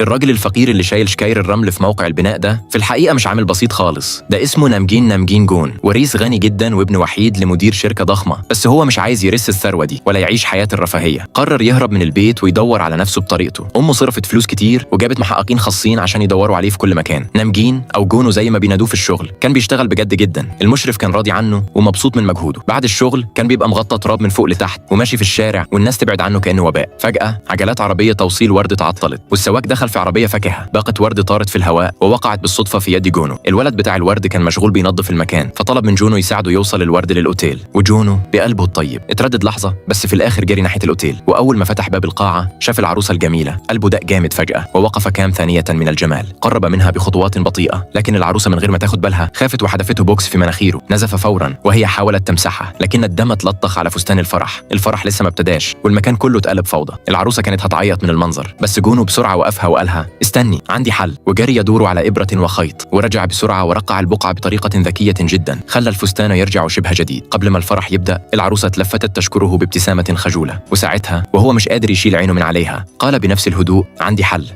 الراجل الفقير اللي شايل شكاير الرمل في موقع البناء ده في الحقيقة مش عامل بسيط خالص. ده اسمه نامجين جون، وريث غني جدا وابن وحيد لمدير شركة ضخمة، بس هو مش عايز يرث الثروة دي ولا يعيش حياة الرفاهية. قرر يهرب من البيت ويدور على نفسه بطريقته. امه صرفت فلوس كتير وجابت محققين خاصين عشان يدوروا عليه في كل مكان. نامجين او جونو زي ما بينادوه في الشغل كان بيشتغل بجد جدا. المشرف كان راضي عنه ومبسوط من مجهوده. بعد الشغل كان بيبقى مغطى تراب من فوق لتحت وماشي في الشارع والناس تبعد عنه كأنه وباء. فجأة عجلات عربية توصيل ورد تعطلت والسواق دخل في عربية فاكهة. باقة ورد طارت في الهواء ووقعت بالصدفة في يد جونو. الولد بتاع الورد كان مشغول بينظف المكان، فطلب من جونو يساعده يوصل الورد للأوتيل. وجونو بقلبه الطيب اتردد لحظة، بس في الآخر جري ناحية الأوتيل. وأول ما فتح باب القاعة شاف العروسة الجميلة. قلبه دق جامد فجأة ووقف كام ثانية من الجمال. قرب منها بخطوات بطيئة، لكن العروسة من غير ما تاخد بالها خافت وحدفته بوكس في مناخيره. نزف فورا وهي حاولت تمسحه، لكن الدم اتلطخ على فستان الفرح. الفرح لسه ما ابتداش والمكان كله اتقلب فوضى. العروسة كانت هتعيط من المنظر، بس جونو بسرعة وقفها وقالها استني عندي حل. وجري يدور على إبرة وخيط ورجع بسرعة ورقع البقعة بطريقة ذكية جدا خلى الفستان يرجع شبه جديد. قبل ما الفرح يبدأ العروسة تلفتت تشكره بابتسامة خجولة، وساعتها وهو مش قادر يشيل عينه من عليها قال بنفس الهدوء عندي حل.